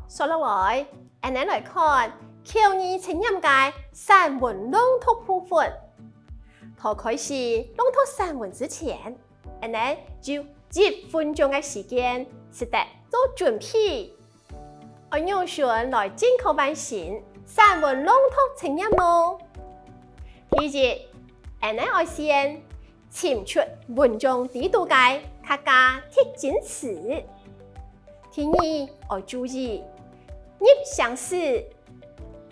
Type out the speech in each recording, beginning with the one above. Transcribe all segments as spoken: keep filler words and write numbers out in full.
紲落來，𠊎等來看口語測驗个散文朗讀部分。在開始朗讀散文之前，𠊎等有一分鐘个時間，使得做準備。愛仰般來正確完成散文朗讀測驗呢？第一，𠊎等愛先尋出文章裡肚个客家特徵詞。第二，愛注意入聲字、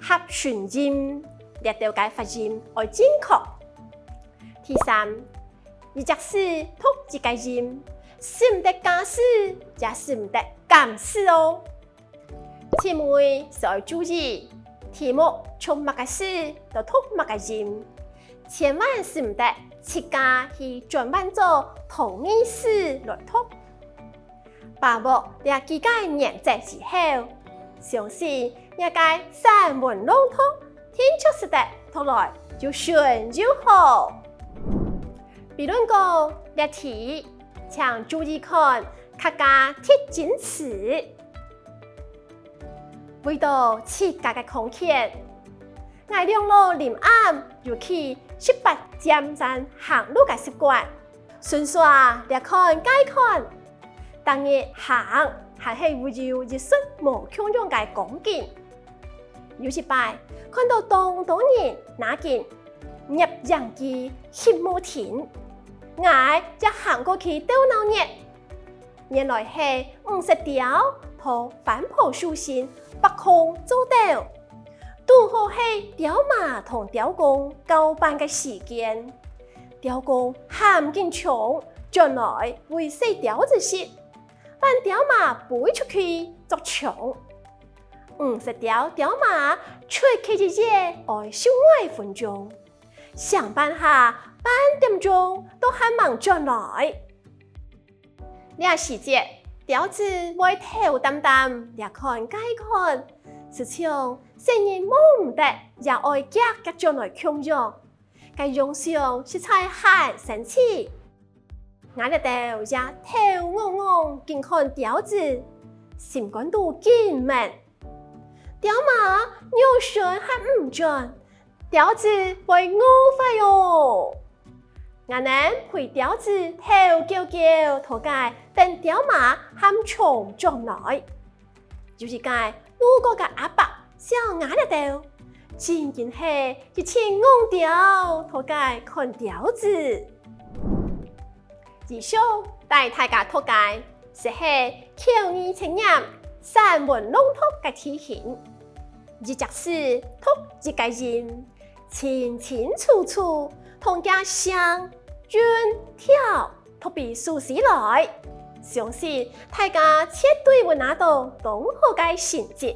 合唇音，這兜个發音愛正確。第三，一隻字讀一個音，使毋得加字，也使毋得減字哦。 請各位愛注意，題目出麼个字就讀麼个音，千萬使毋得自家去轉換做同義詞來讀。把握這幾個原則之後，相信這個散文朗讀定著使得讀來又順又好。比論講，這題，請注意看客家特徵詞。 為著自家个康健，𠊎兩老臨暗又去十八尖山行路个習慣，順續這看該看，逐日行還係會有一息無共樣个光景。有一擺，看著當多人拿緊攝影機翕無停，𠊎也行過去鬥鬧熱。 原來係五色鳥在番婆樹身畫空做竇，堵好係鳥嫲同鳥公交伴个時間。鳥公喊緊蟲，轉來餵細鳥仔食，分鳥嫲飛出去捉蟲。五色鳥鳥嫲出去一夜愛十五分鐘，想辦下半點鐘都還吂轉來。 這時節，鳥仔會頭澹澹這看該看，就像細人摸毋得也愛遽遽轉來共樣，該樣相實在還生趣。𠊎這兜也頭昂昂緊看鳥仔，心肝肚緊問：鳥嫲，仰脣還毋轉？ 鳥仔會餓壞哦！𠊎等陪鳥仔頭久久在該等鳥嫲喊蟲轉來。有一個路過个阿伯笑𠊎這兜，正經係一群戇鳥在該看鳥仔。 以上帶大家讀个就係口語測驗散文朗讀个題型。一隻字讀一個音，清清楚楚，同厥聲、韻、調讀分熟悉來，相信大家絕對會拿著當好个成績。